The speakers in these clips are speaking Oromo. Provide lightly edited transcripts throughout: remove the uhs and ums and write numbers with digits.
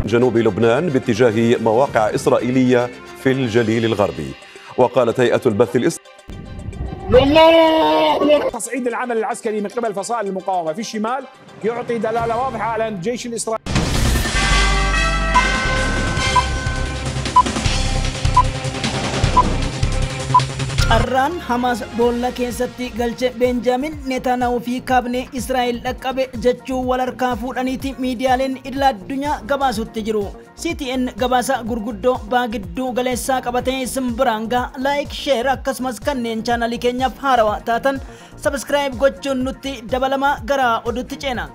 جنوب لبنان باتجاه مواقع إسرائيلية في الجليل الغربي. وقالت هيئة البث الإسرائيلي تصعيد العمل العسكري من قبل فصائل المقاومة في الشمال يعطي دلالة واضحة على أن الجيش الإسرائيلي Carraan Hamaas boolla keessatti galche Benjaamin Netanyahu fi kaabinee Israa'el dhaqqabe jechuu wal harkaa fuudhaniiti miidiyaaleen idil addunyaa gabaasutti jiru. CTN gabaasa gurguddoo baha gidduu galeessaa qabatee isin biraan gaha. Like, share akkasumas kanneen chaanalii keenyaaf haarawaa taatan subscribe gochuun nutti dabalamaa gara oduutti ceena.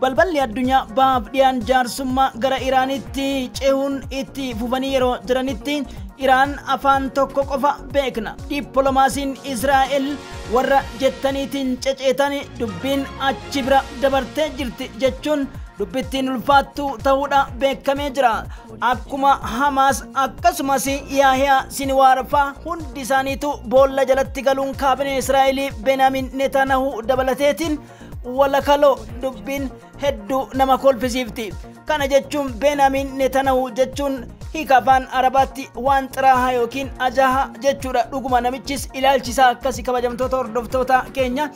Balballi addunyaa bahaaf dhiyaan jaarsummaa gara Iraanitti cehuun itti fufanii yeroo jiranitti Iraan afaan tokko qofa beekna. Dippiloomaasiin Israa'el warra jettaniitiin ceceetan dubbiin achi bira dabartee jirti jechuun dubbittiin ulfaattuu ta'uudha beekamee jira. Akkuma Hamaas akkasumas Yaahiyaa Sinwaar fa'aa hundi isaaniitu boolla jalatti galuun kaabinee Israa'elii Benaamin Netanyahu dabalateetiin walakaloo dubbiin hedduu nama kolfisiifti. Kana jechuun Benaamin Netanyahu jechuun hiika afaan Arabaatti waan xiraahaa yookiin ajaahaa jechuudha. Dhuguma namichis ilaalchisaa akkasii kabajamtoota hordoftoota keenya.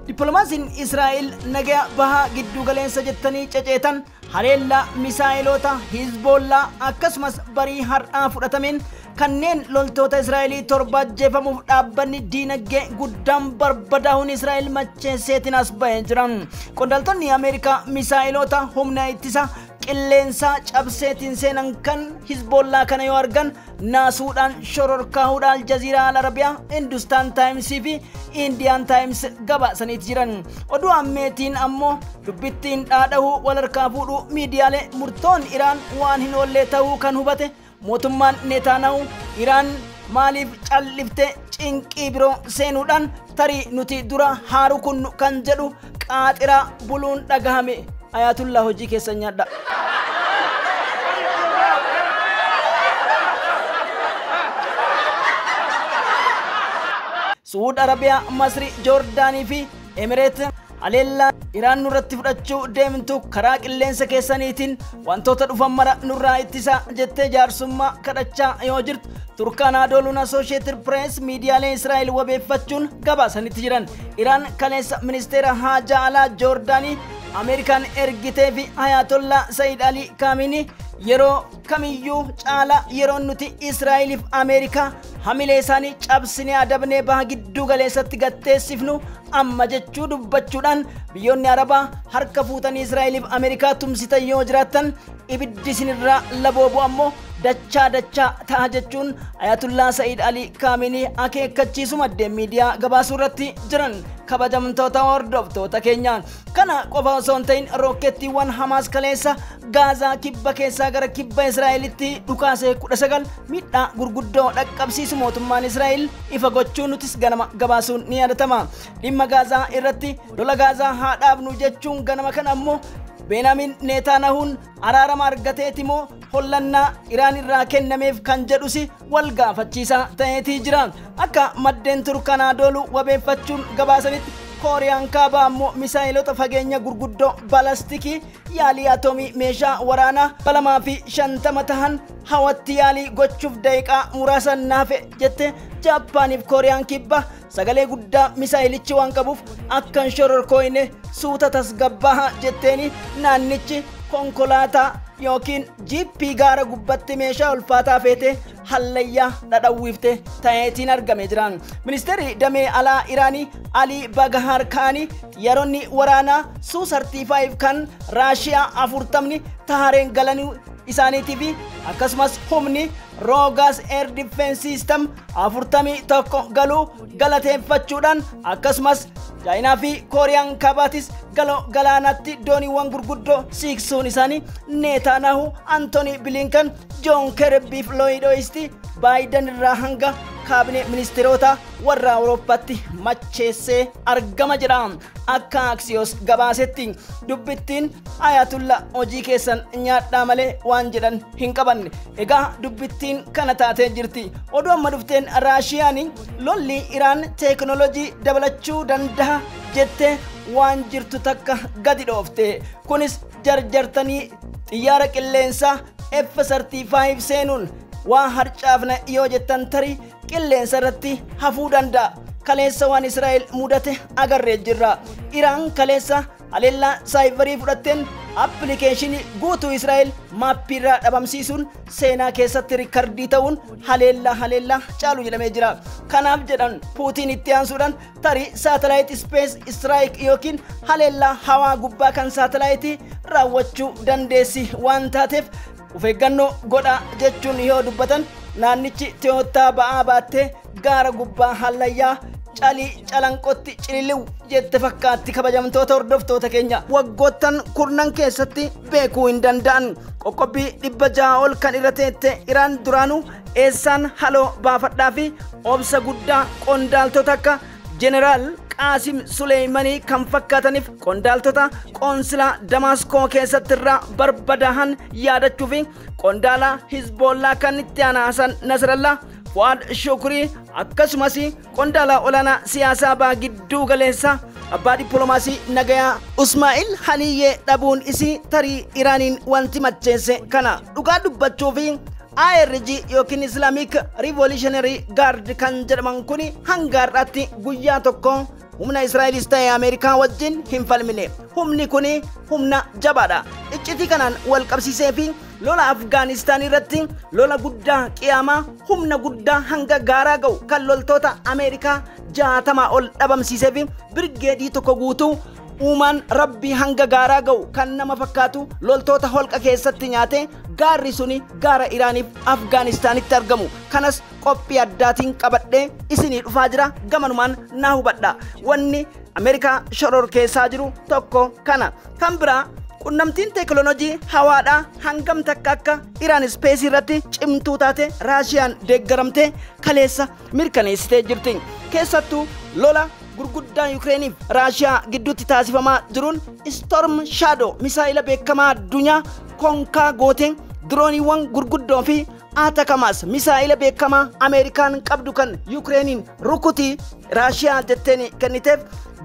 Dippiloomaasiin Israa'el nagaa bahaa gidduu galeensa jettanii ceceetan haleellaa misaa'eloota Hizboollaa akkasumas barii har'aa fudhatameen kanneen loltoota Israa'elii torba ajjeefamuuf dhaabbanni diinagdee guddaan barbadaa'uun Israa'el macheesseetiin as bahee jiran. Qondaaltonni Ameerikaa misaa'eloota humna ittisa qilleensaa cabseetiin seenan kan Hizboollaa kana yoo argan naasuudhaan shororkaahuudhaan Aljaziiraa Al Arabiyaa, Hindustaan Taayimsii fi Indiyaan Taayims gabaasaniiti jiran. Oduu ammeetiin ammoo dubbittiin dhaadhahuu wal harkaa fuudhuu miidiyaalee murtoon Iraan waan hin oollee ta'uu kan hubate mootummaan Netanyahu Iraan maaliif callifte cinqii biroo seenuudhaan tarii nuti dura haaru kunnu kan jedhu qaaxiraa buluun dhagahame. Ayatullah hojii keessan nyaadha. Suud Arabiyaa, Masri, Joordaanii fi Emireet haleellaa Iraan nurratti fudhachuu deemtu karaa qilleensa keessaniitiin wantoota dhufan mara nurraa ittisaa jettee jaarsummaa kadhachaa yoo jirtu Turkaan Adooluun Associated Press miidiyaalee Israa'el wabeeffachuun gabaasanitti jiran. Iraan kaleessa ministeera haajaa alaa Joordaanii Ameerikaan ergitee fi Ayatollah Sayyid Ali Khamenei yeroo kamiyyuu caalaa yeroo nuti Israa'eliif Ameerikaa hamilee isaanii cabsinee adabnee baha gidduu galeessatti gatteessifnu amma jechuu dubbachuudhaan biyyoonni Arabaa harka fuutanii Israa'eliif Ameerikaa tumsitan yoo jiraattan ibiddi isinirraa laboobu ammoo dachaa dachaa ta'a jechuun Ayatollah Sayyid Ali Khamenei akeekkachiisu maddeen miidiyaa gabaasuu irratti jiran. Kabajamtoota hordoftoota keenya kana qofa osoo hin ta'in rookkettiiwwan Hamaas kaleessa Gaazaa kibba keessaa gara kibba Israa'elitti dhukaasee 19 miidhaa gurguddoo dhaqqabsiisu mootummaan Israa'el ifa gochuu nutis ganama gabaasuun ni yaadatama. Dhimma Gaazaa irratti lola Gaazaa haa dhaabnu jechuun ganama kana ammoo Benaamin Netanyahuun araarama argateeti moo hollannaa Iraan irraa kennameef kan jedhus wal gaafachiisaa ta'eetii jira. Akka maddeen Turkaan Adooluu wabeeffachuun gabaasanitti Kooriyaan kaabaa ammoo misaa'ilota fageenya gurguddoo balastikii yaalii atoomii meeshaa waraanaa 250 tahan hawatti yaalii gochuuf daqiiqaa muraasa naafe jette Jaappaaniif Kooriyaan kibba sagalee guddaa misaa'ilichi waan qabuuf akka hin shororkooyne suuta tasgabbaahaa jetteeni naannichi konkolaataa yookiin jiippii gaara gubbatti meeshaa ulfaataa feete hallayyaa dhadhawwiifte ta'eetiin argame jiran. Ministeerri damee alaa Iraanii Alii Baghaar Kaanii xiyyaaronni waraanaa Su 35 kan Raashiyaa 40 Tahareen galanii isaaniitii fi akkasumas humni Roogaas Air Defense System 41 galuu galateeffachuudhaan akkasumas Chaayinaa fi Kooriyaan kaabaatis galoo galaanaatti dooniiwwan gurguddoo siiksuun isaanii Netanyahu, Antooni Bilinkan, Joon Kerbii fi Looyid Ooyisti Baayiden irraa hanga kaabinee ministeerota warra Awurooppaatti macheessee argama jedha. Akka Aksiyoos gabaasetti dubbittiin Ayatullah hojii keessan nyaadhaa malee waan jedhan hin qabanne. Egaa dubbittiin kana taatee jirti. Oduu amma dhufteen Raashiyaan lolli Iraan teekinooloojii dabalachuu danda'a jettee waan jirtu takka gadi dhoofte. Kunis jarjartanii Xiyyaara qilleensaa F-35 seenuun waa harcaafna yoo jettan tarii qilleensa irratti hafuu danda'a. Kaleessa waan Israa'el mudate agarree jirra. Iraan kaleessa haleellaa saayibarii fudhatteen appilikeeshinii guutuu Israa'el maappiirraa dhabamsiisuun seenaa keessatti riikardii ta'uun haleellaa caalu jedhamee jira. Kanaaf jedhan Puutiin itti aansuudhaan tarii saatalaayit ispees strike yookiin haleellaa hawaa gubbaa kan saatalaayitii raawwachuu dandeessi waan taateef of eeggannoo godhaa jechuun yoo dubbatan naannichi Toyootaa ba'aa baattee gaara gubbaa hallayyaa calii calanqotti cililiw jette fakkaatti. Kabajamtoota hordoftoota keenya, waggoottan kurnan keessatti beekuu hin danda'an. Qoqqobbii 600 ol kan irra teette Iraan duraanuu eessaan haloo baafadhaa fi obsa guddaa qondaaltota akka Jeneraal Qaasim Suleeymanii kan fakkaataniif qondaaltota qoonsilaa Damaaskoo keessatti irraa barbadahan yaadachuu fi qondaala Hizboollaa kan itti aanaa Hasan Nasrallaa, Fuad Shukrii, akkasumas qondaala olaanaa siyaasaa baa gidduu galeessaa abbaa dippiloomaasii nagayaa Usmaa'il Haniyyee dhabuun isii tarii Iraaniin wanti macheesse kana. Dhugaa dubbachuu fi IRG yookiin Islamic Revolutionary Guard kan jedhaman kun hanga har'aatti guyyaa tokko humna Israa'elis ta'e Ameerikaa wajjin hin falmine. Humni kun humna jabaadha. Iccitii kanaan wal qabsiisee fi lola Afgaanistaan irratti lola guddaa qiyaamaa humna guddaa hanga gaaraa ga'u kan loltoota Ameerikaa 60 ol dhabamsiisee fi birgeedii tokko guutuu uumaan rabbii hanga gaaraa ga'u kan nama fakkaatu loltoota holqa keessatti nyaate. Gaarri suni gaara Iraaniif Afgaanistaanitti argamu. Kanas qophii addaatiin qabadhee isinii dhufaa jira, gamanumaan naa hubadha. Wanni Ameerikaa shoror keessaa jiru tokko kana. Kan biraa, qunnamtiin teekinooloojii hawaadhaa hangam takka akka Iraan ispeesii irratti cimtuu taate Raashiyaan deeggaramtee kaleessa mirkaneessitee jirti. Keessattuu lola gurguddaa Yukireeniif Raashiyaa gidduutti taasifamaa jiruun Storm Shadow misaa'ila beekamaa addunyaa konkaa gooteen, dirooniiwwan gurguddoo fi Atakamaas misaa'ila beekamaa Ameerikaan qabdu kan Yukireeniin rukutii Raashiyaa jetteen kenniteef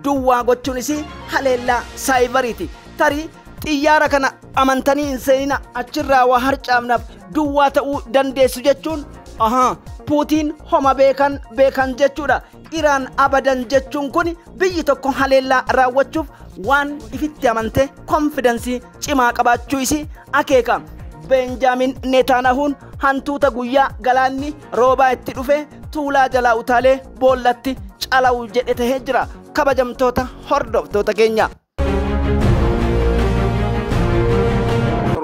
duwwaa gochuunis haleellaa saayibariiti. Tarii xiyyaara kana amantanii hin seenina, achirraa waa harcaafnaaf duwwaa ta'uu dandeessu jechuun ahaa Puutiin homa beekan beekan jechuudha. Iraan abadan jechuun kun biyyi tokko haleellaa raawwachuuf waan ifitti amante konfidansii cimaa qabaachuu isii akeeka. Benjaamin Neetaanahuun hantuuta guyyaa galaanni roobaa itti dhufe tuulaa jalaa utaalee boollatti calawu jedhe tahee jira. Kabajamtoota hordoftoota keenya.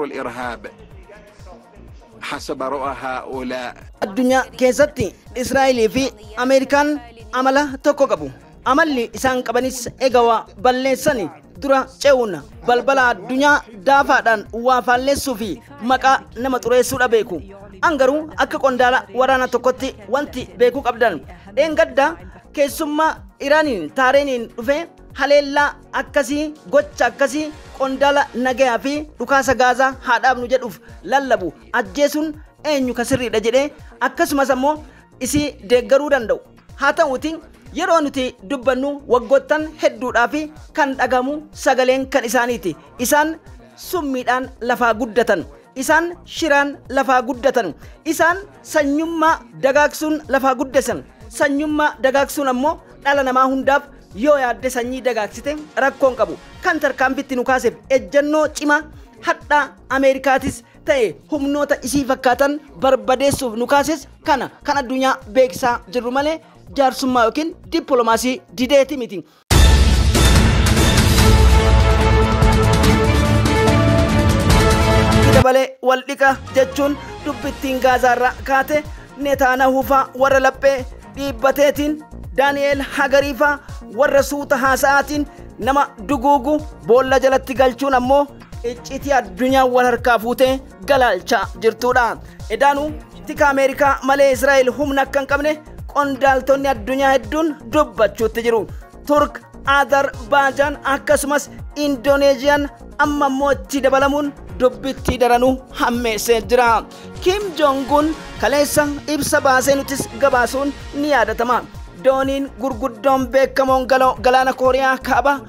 الإرهاب حسب رؤى هؤلاء. Addunyaa keessatti Israa'elii fi Ameerikaan amala tokko qabu. Amalli isaan qabanis egaa balleessani dura ce'uun balbala addunyaa daafaadhaan waa faalleessuu fi maqaa nama xureessuudha beeku. An garuu akka qondaala waraana tokkotti wanti beekuu qabdan, dheengadda keessummaa Iraaniin taareeniin dhufe haleellaa akkasii, gocha akkasii qondaala nagayaa fi dhukaasa Gaazaa haa dhaabnu jedhuuf lallabu ajjeesuun eenyu ka sirriidha jedhee akkasumas ammoo isii deeggaruu danda'u. Haa ta'uuti yeroo nuti dubbannu waggoottan hedduudhaa fi kan dhagamu sagaleen kan isaaniiti. Isaan summiidhaan lafaa guddatan. Isaan shiraan lafaa guddatan. Isaan sanyummaa dagaagsuun lafaa guddatan. Sanyummaa dagaagsuun ammoo dhala namaa hundaaf yoo yaadde sanyii dagaagsite rakkoon qabu. Kan tarkaanfitti nu kaaseef ejjennoo cimaa hadhaa Ameerikaatis ta'e humnoota isii fakkaatan barbadeessuuf nu kaases kana kan addunyaa beeksisaa jirru malee jaarsummaa yookiin dippiloomaasii dideeti miti. Dabalee wal dhiqa jechuun dubbittiin Gaazaarraa kaate Neetaanahuufaa warra laphee dhiibbateetiin, Daani'eel Hagariifaa warra suuta haasa'aatiin nama duguugu boolla jalatti galchuun ammoo iccitii addunyaa wal harkaa fuutee galaalchaa jirtudha. Edaanuu tika Ameerikaa malee Israa'el humna akka hin qabne qondaaltonni addunyaa hedduun dubbachuutti jiru. Turk, Azerbaajaan akkasumas Indoneeziyaan amma immoo itti dabalamuun dubbittii daranuu hammeessee jira. Kim Jong-un kaleessa ibsa baasee nutis gabaasuun ni yaadatama. Dooniin gurguddoon beekamoon galaana Kooriyaa kaaba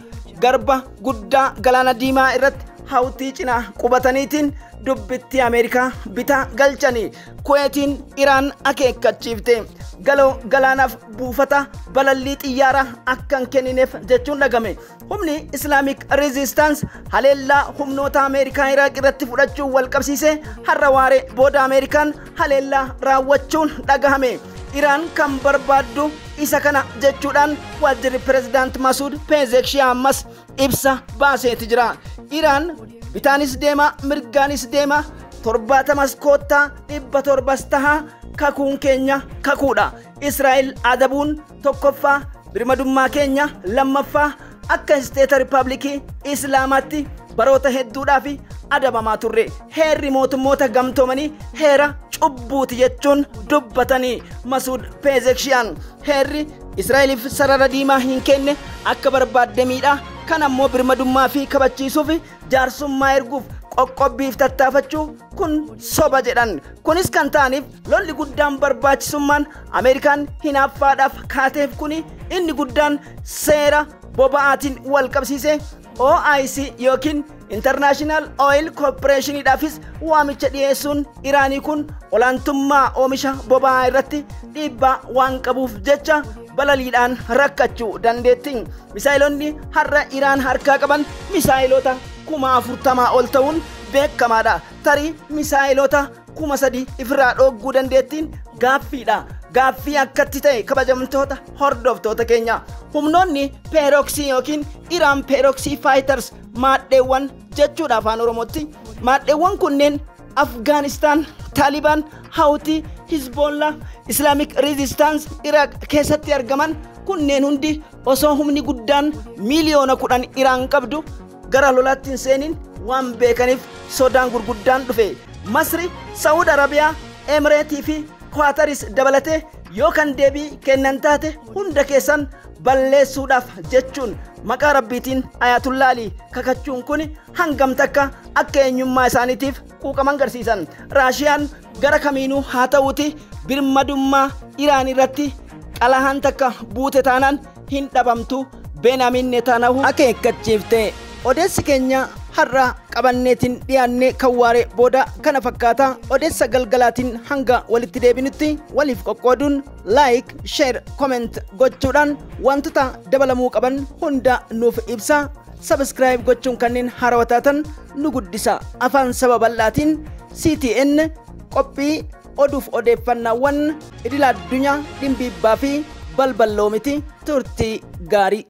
garba guddaa galaana diimaa irratti Hawtii cinaa qubataniitiin dubbitti Ameerikaa bitaa galchanii. Kuweetiin Iraan akeekkachiifte. Galoo galaanaaf buufata balallii xiyyaaraa akka hin kennineef jechuun dhagame. Humni Islamic Resistance haleellaa humnoota Ameerikaa Iraaq irratti fudhachuun wal qabsiise har'a waaree booda Ameerikaan haleellaa raawwachuun dhagahame. Iraan kan barbaaddu isa kana jechuudhaan waajjirri pirezidaant Masuud Pezeshkian ammas ibsa baaseeti jira. Iraan bitaanis deema mirgaanis deema 70 koottaa 700 tahaa kakuun keenya kakuudha. Israa'el adabuun tokkoffaa birmadummaa keenya, lammaffaa akka isteeta riippaabilikii Islaamaatti baroota hedduudhaaf adabamaa turre. Heerri mootummoota gamtoomanii heera cubbuuti jechuun dubbatanii Masuud Pezeshkian. Heerri Israa'eliif sarara diimaa hin kenne akka barbaadde miidha. Kan ammoo birmadummaa fi kabachiisuuf jaarsummaa erguuf qoqqobbiif tattaafachuu kun soba jedhan. Kunis kan ta'aniif lolli guddaan barbaachisummaan Ameerikaan hinaaffaadhaaf kaateef kuni inni guddaan seera boba'aatiin wal qabsiise OIC yookiin International Oil Corporationidhaafis waamicha dhiyeessuun Iraanii kun olaantummaa oomisha boba'aa irratti dhiibbaa waan qabuuf jecha balaliidhaan rakkachuu dandeetti. Misaayilonni har'a Iraan harkaa qaban misaayilota 40,000 ol ta'uun beekamaadha. Tarii misaayilota 3,000 ifirraa dhogguu dandeettiin gaaffiidha. Gaaffii akkatti ta'e kabajamtoota hordoftoota keenya. Humnoonni peeroksii yookiin Iraan peeroksii faayitars maadheewwan jechuudha afaan Oromootti. Maadheewwan kunneen Afgaanistaan, Taalibaan, Hawtii, Hizbollaa, Islamic Resistance Iraaq keessatti argaman kunneen hundi osoo humni guddaan 10,000,000 Iraan qabdu gara lolaatti hin seenin waan beekaniif sodaan gurguddaan dhufe. Masri, Saawud Arabiyaa, Emireetii fi Kwaataris dabalatee yoo kan deebii kennan taate hunda keessan balleessuudhaaf jechuun maqaa rabbiitiin Ayatollah Ali kakachuun kun hangam takka akka eenyummaa isaaniitiif quuqaman garsiisan. Raashiyaan gara kamiinuu haa ta'uuti birmadummaa Iraan irratti qalahaan takka buute taanaan hin dhabamtu Benaamin Netanyahu akeekkachiifte. Odeessi keenya har'a qabanneetiin dhiyaanne kan waaree booda kana fakkaata. Odeessa galgalaatiin hanga walitti deebinutti waliif qoqqooduun like, share, comment gochuudhaan wantoota dabalamuu qaban hunda nuuf ibsa. Subscribe gochuun kanneen haarawaa taatan nu guddisa. Afaan saba bal'aatiin CTN qophii oduuf odeeffannaawwan idil addunyaa dhimbiibbaa fi balballoomiti. Turtii gaarii.